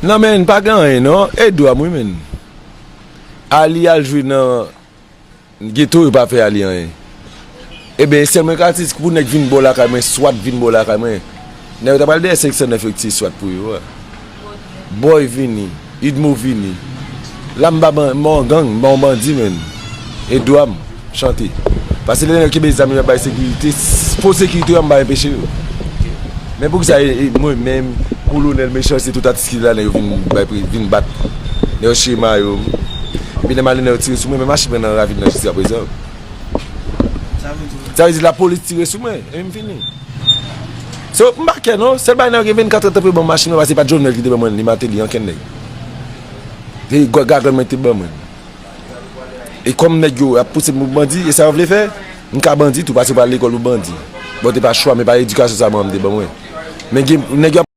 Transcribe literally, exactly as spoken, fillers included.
Non, men, pa gen anyen, non. E dwa m, wi, men. Ali al jwe nan geto, yo pa fè Ali anyen. Ebyen, sèl mwen ka di, pou nèg vin bò lakay mwen, swat vin bò lakay mwen. Nèg yo ta pral dèyè senk san nèf yo ki tiye swat pou yo a. Boy vini, Idmo vini. La m pa ban-, m pa yon gang, m pa yon bandi, men. E dwa m, chante. Paske lè nèg kenbe zam yo ap bay sekirite, s-, fo sekirite yo, m pa enpeche yo. Men poukisa e, e mwen menm, Kolonèl Mechan, se tout atis ki la, nèg yo vin bay pri, vin bat. Nèg yo chire mayo m. Epi lè m ale, nèg yo tire sou mwen, men machin mwen nan ravin nan jiskaprezan. Sa vle di lapolis tire sou mwen, e m fini. So, m pa kè non, sèl bagay nèg yo gen vennkat èdtan pou yo ban m machin mwen, paske se pa t Jovenel ki te ban mwen li, Martelly, ankenn nèg. Se gwa-, gagann mwen ki te ban mwen. E kòm nèg yo ap pouse m pou bandi, e sa yo vle fè, m ka bandi tou, paske yo pa al lekòl pou bandi. Bon, te pa chwa, men pa edikasyon sa manman m te ban mwen. Men gen, nèg yo ap